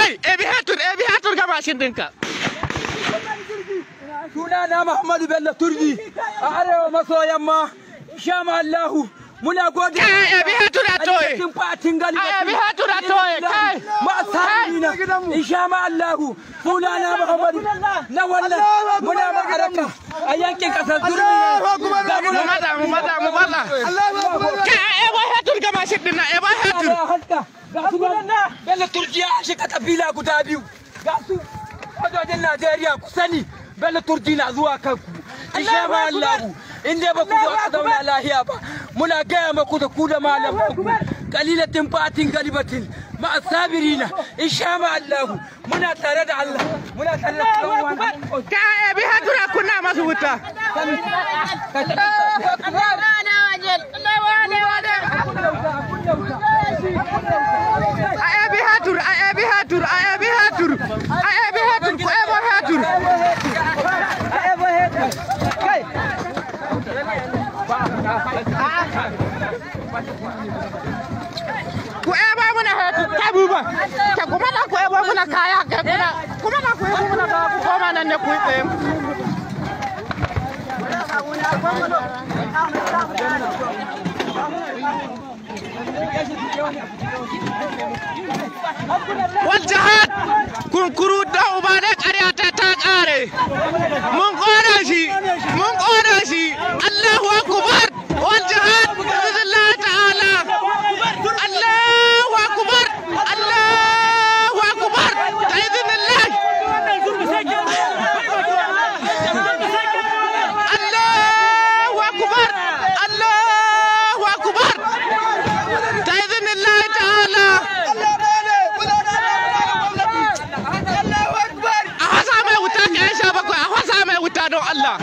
Kai, ebi hatur, ebi hatur ga mashin dinka. Sunana Muhammadu Bello Turji a arewa maso yamma, insha Allahu muna gode. Kai, ebi hatur a toye. Cikin fatin galiba. Ebi hatur a toye, kai. Ma'asarina, insha Allahu sunana Muhammadu na wannan muna ma'araka a yankin kasar Zurmi. Mu maza, mu maza, mu maza. Kai, ebi hatur ga mashin din nan, ebi hatur. Ga su nan, Bello Turji ya shiga kabila guda biyu. Ga su sojojin Najeriya, ku sani Bello Turji na zuwa kanku. Insha Allahu in dai ba ku zo aka zauna lahiya ba, muna gaya maku da ku da malaman ku, kalilatin fatin galibatin ma'asabirina, insha Allahu muna tare da Allah, muna tare da ku. Kai, ebi hatur a kunna masu wuta. A ebi hatur, a ebi hatur, a ebi hatur, a ebi hatur, ku ebo hatur. Ku ebo muna hatur, kai buba. Ka kuma na ku ebo muna kaya, kai kuna. Kuma na ku ebo muna kaya, ku koma nan ne ku yi tsaye. Wal jihad kunkuru da uba da ƙarya ta ta ƙare. Mun ƙona shi, mun ƙona shi. Allahu akbar. Wal jihad bi'iznillahi ta'ala. Allahu akbar. Allahu akbar. Bi'iznillah. Allahu akbar. Allahu akbar. Bi'iznillahi ta'ala. A hasa mai wuta ka 17, a hasa mai wuta don Allah.